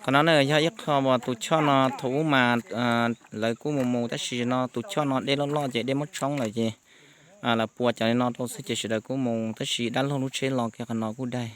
Qhov no na yog ib qho uas tus choj no thaum ub mas lawv kuj mus mus tab sis no tus choj no dej loj loj ces dej muab tshoob lawm ces lawv pua cov li no rau xwb ces sawv daws kuj mus tab sis dab laug lub tsheb los kiag qhov no kuj daig.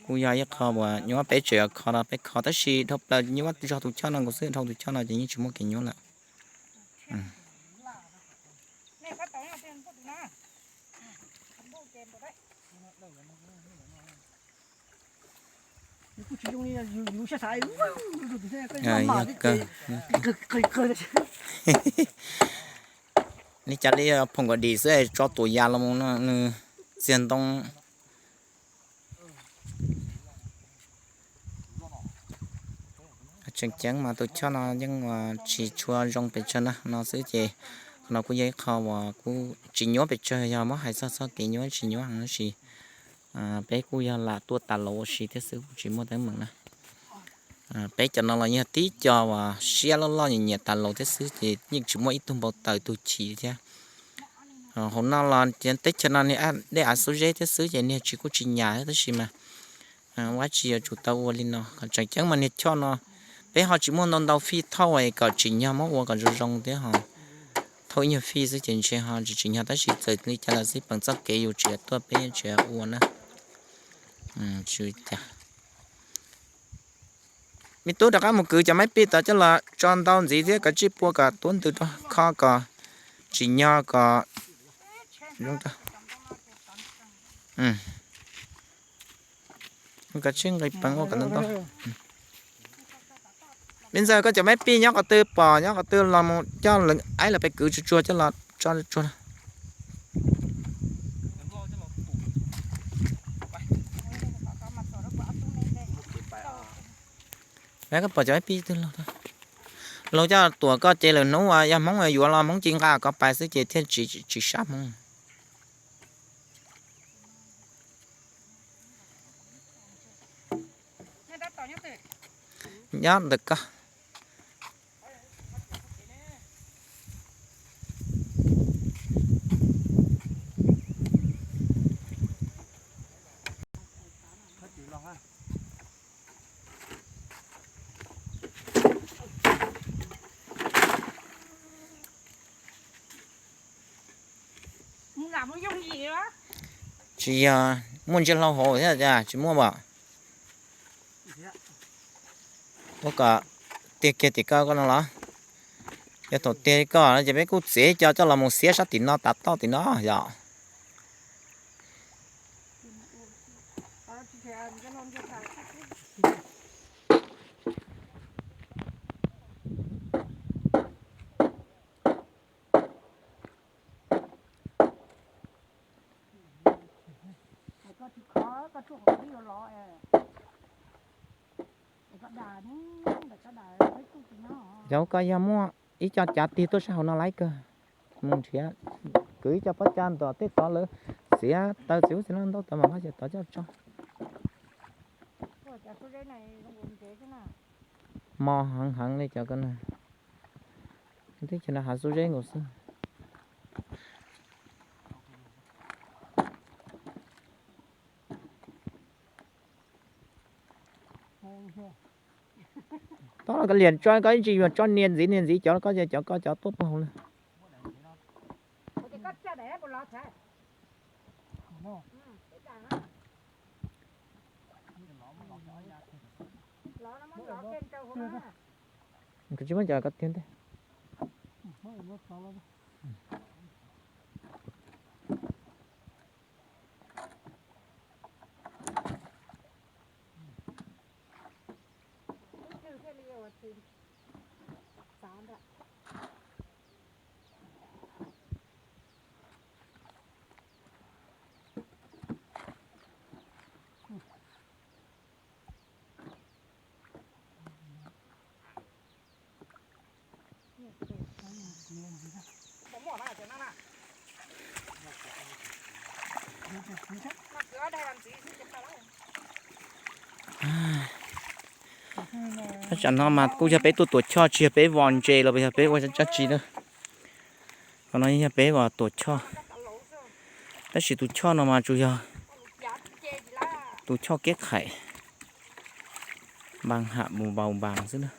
Kuj yog ib qho uas nyuab peb tseem kho rau peb kho tab sis dhau plaws nyuab zog tus choj no nkaus xwb, dhau tus choj no ces yeej tsis muaj kev nyuab lawm. Li cas li phoom kom dim xwb tso tuam yas los mus no nws txiag ntoo. Tseem ceeb mas tus choj no yeej tsis tshua zoo pes tsawg na no xwb ces qhov no kuj yog ib qho uas kuj tsis nyuab pes tsawg, yog muab hais txog txoj kev nyuab tsis nyuab heev tab sis peb kuj yog lam tuaj tas laus ua si thiab xwb kuj tsis muaj teeb meem na. Peb cov no los yog tib co uas siab loj loj nyiam nyiam tas laus thiab xwb ces yeej tsis muaj ib tug npau taws tug chim thiab. Hauv no los teb chaws no niag dej av xub zeb thiab xwb ces niag tsis kuj tsis nyam tab sis mas ua tsis yuav tsum tau ua li no. Qhov tseem ceeb mas niag choj no peb ho tsis muaj ntau ntau fij thauj kom tsim nyog muab ua kom zoo zoo thiab ho thauj ib nyuag fij xwb ces ntshe ho tsis tsim nyog tab sis txawm li cas los xij peem txoj kev yus tseem tuaj peb tseem ua na. Me tub rov qab mus kwv cov maib pij tod coj los tso ntau ntxiv thiab kov tsij pua kom tub ntws rau kho kom tsim nyog kom zoo. Kov tsij nqis peev ua kom ntau ntau. Me ntxawg koj cov maib pij nyob qhov twg pom nyob qhov twg los mus coj lawv aib los pes kwv tsuag tsuag coj los tso tsuag. Koj pom cov maib pij twg los, luag coj tuam koj ces lwm hnub yog Hmoob yuav los Hmoob ci nqa koj pais xwb ces thiaj tsis sab Hmoob. Nyob ntawm koj. Tsis yog muaj ntsia hlau hauv thiab cas tsis muaj pom. Ua kom tiag kiag tim koj koj no los? Yog thaum tiag koj no ces peb kuj txiav cov coj los mus xiab sab tim no tav toj tim no yom. Yog koj yog muaj ib co cav tig tuaj sab hauv no laib kawg, mus nrhiav, kwv ib co pob cag ntom tej tod lawv xiav taw txiv ub txiv no ntau tod mas nqa cov tod coj tso. Mos heev heev li cov ko na. Teb chaws no hav xub zeb nkaus xwb. Tod los koj liam tso koj ib ntsis yuav tso nias ntxiv nias ntxiv cov koj cov koj cov tuaj puag hauv na. Koj tsis muab cov ko tiag ntej. Thaj tsam no mas kuj yog peb tuaj tuam choj tsis yog peb vos ntses los yog peb ua dab tsi na. Qhov no yog peb tuam choj, tab sis tus choj no mas tsuas yog tus choj keb qhaim. Npas ham mus npaus npas xwb na.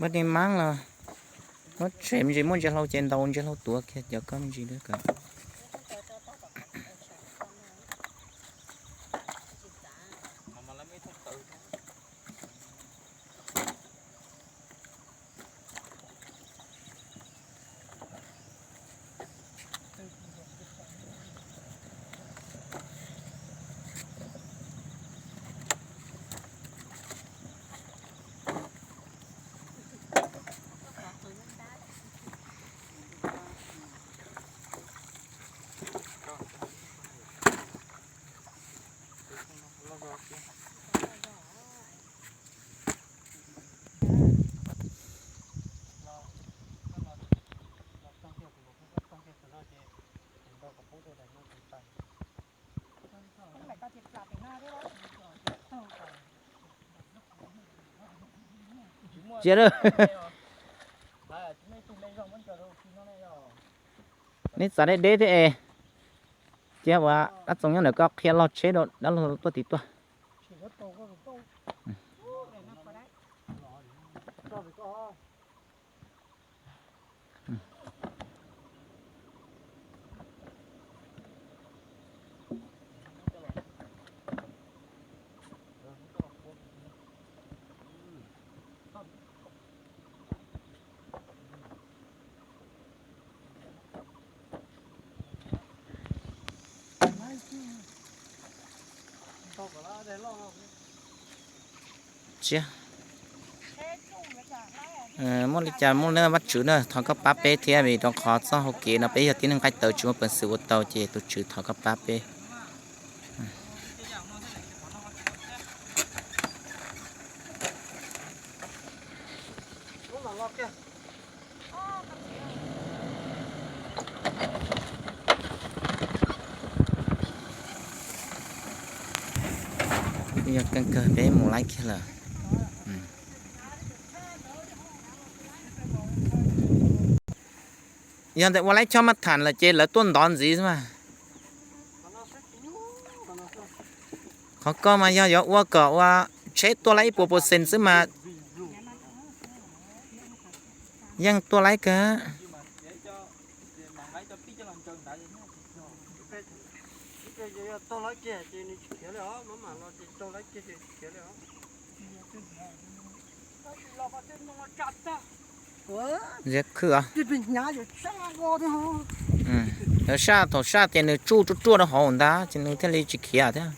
Muab tej maab los muab tshem me ntsis, muaj ntsia hlau ces ntaus ntsia hlau tuav kiag cov koj me ntsis lawm kom. Cia lawm. Neb txav deb deb thiab es. Cia ua dab Txoov nyob ntawm koj qhia log tsheb rau dab laug tuaj tim tuaj. Tsiab. Muaj li cas muaj leej Vajtswv na thov koj pab peb thiab, vim rau qhov txoj hau kev no peb yog tib neeg nqaij tawv tsis muaj peev xwm ua tau ces tus Tswv thov koj pab peb. Yog keej kawg peb mus laib kiag lawm. Yog ntawm ua laib chob maj tham lawm ces lawv tuaj ntov ntxiv xwb mas. Qhov koj mas yog yuav ua kom ua tsheb tuaj laib ib puas percent xwb mas yeej tuaj laib kawg. Ziab khwb os. Lawv saj thaum saj ces nws tsuj ruaj ruaj rau hauv ntag ces nws thiaj li tsis khiav thiab.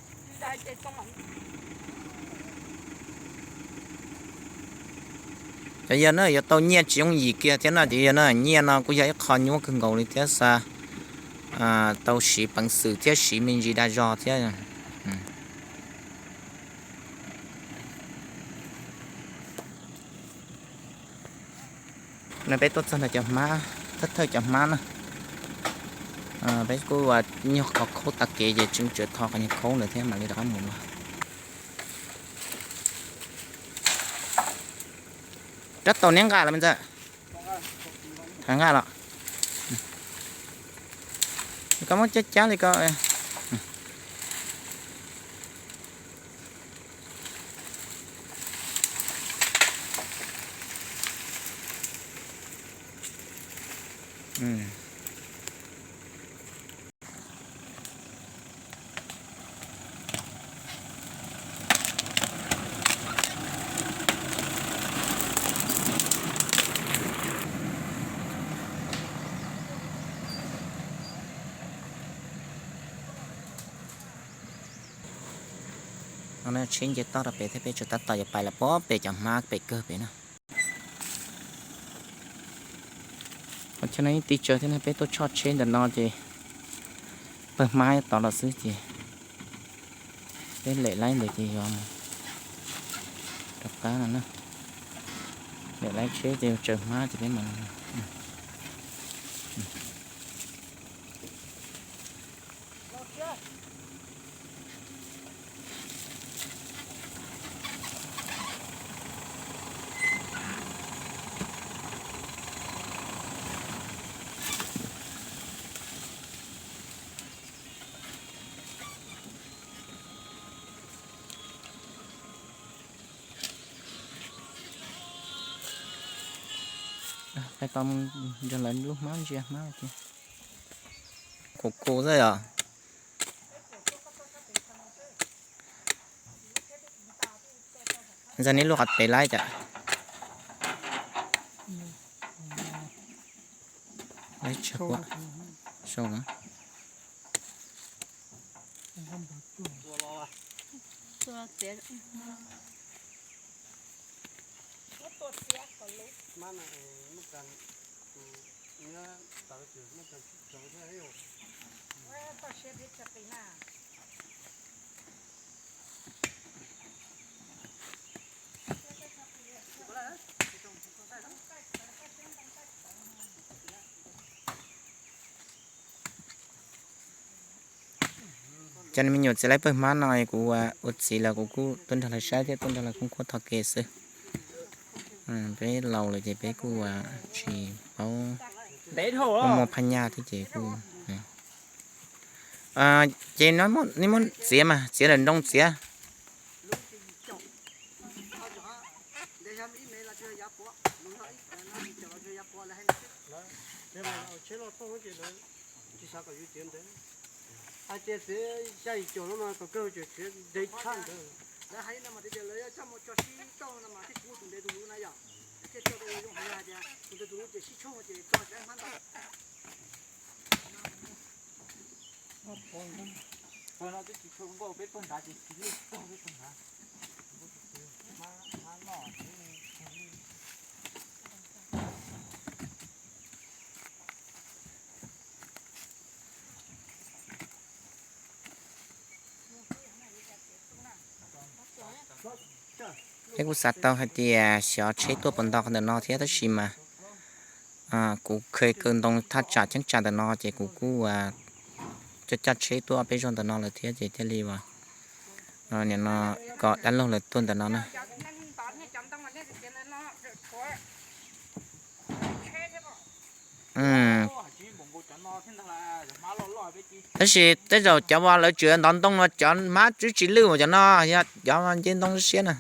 Yog na yuav tau nyiaj tsis yooj yim kiag thiab no ces yog na nyiaj no kuj yog ib qho nyuaj kawg nkaus li thiab xa, tau siv peev xwm thiab siv me ntsis dag zog thiab. No peb tuaj txog ntawm cov hmab, thawj thawj cov hmab na. Peb kuj nyuag qhov khaub tag kev ces tseem tsawv tho qhov nyuag khaub ntawd thiab mam li rov qab mus no. Rab taus neb nqa los me ntxawg? Nqa los. Koj muab cab cab li ko. No tsheb nce toj rau pem thiab peb tseem tab tom yuav pais lawm, pem cov hmab pem kawg pem na. Qhov chaw no yeej tig tsawv thiab na, peb tuaj tshoj tsheb ntawm no ces pawg hmab tod los xwb ces peb lem laib ntawd ces yuav rov qab no na. Lem laib tsheb ces tsaws hmab ces peb mam Peb tau mus nrog lawv lub hmab ntsia hmab tias khuv khuv xwb yom. Ntxawg neb lub qhov pem laib cas. Sau na. Cov me nyuam txiav laib pawg hmab no kuv ua txiv los kuv kuj tuaj nrog lawv saib thiab tuaj nrog lawv khoob khuab tho kev xwb. Peb laus lawm ces peb kuj tsis paub, muaj phaj nyaj thiab ces kuj. Ces nej muab txiav mas txiav daim nroo txiav. Hais tias txiav xya yim caum no mas kom kawg tseem txiav ntev tshaj ntawd. Lawv hais no mas tias lawv coj mus tso sib tauj no mas thiaj kuv tus ntev tus luv na yom. Thiaj coj tau zoo hais tias tus ntev tus luv ces sib tshooj ces tso cov hmab ntau. Pawg no twb tsis tshua npaum peb pawg nrad ces tsis lwj txog peb pawg nrad. Peb kuj xav tau hais tias xyov tsheb tuaj puas nto qhov ntawm no thiab tab sis mas kuv kheev kaw ntoo thaj tsam cheeb tsam ntawm no ces kuv kuj coj caj tsheb tuaj peb zog ntawm no lawm thiab ces thiaj li ua nim no kom dab laug lawv tuaj ntawm no na. Tab sis tej zaum cov uas lawv tseem ntov ntoo no cov hmab twb tsis lwj mas cov no yog cov nce ntoo siab na.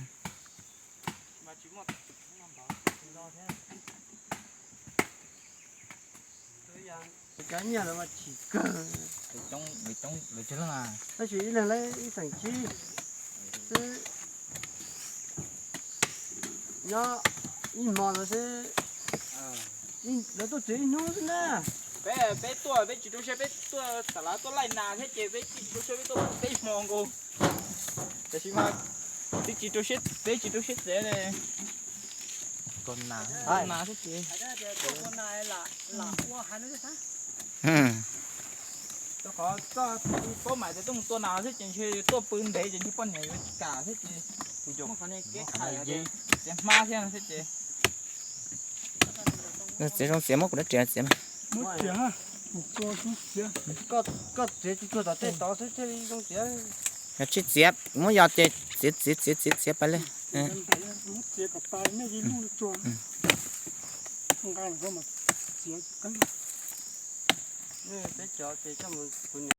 Cov nyiaj lawv mas chim kawg. Tab sis ib leeg lawv ib xeem tsib xwb, nyob ib hmo ntawd xwb, lawv tuaj txog ib hnub xwb na. Peb, peb tuaj peb tsis rau siab, peb tuaj xam lav tuaj laij nas thiab ces peb tsis rau siab, peb tuaj peb hmo nkaus. Tab sis mas twb tsis rau siab, peb tsis rau siab txiav li. Tua nas xwb ces. Rau qhov txoj paub mas tias tuaj mus tua nas xwb ces ntshe tuaj pw ntev ces ntshe poj niam yuav tsis kam xwb ces muab qhov niag kev khaim txiav hmab thiab xwb ces. Txiav zoo txiav, muab kuv dab tsi txiav mas. Koj txiav tsis tsuag tom tej tod xwb thiaj li zoo txiav. Yog tsis txiav, muab yog ces txiav txiav txiav txiav txiav pais li. Peb cov ces coj mus kuv niam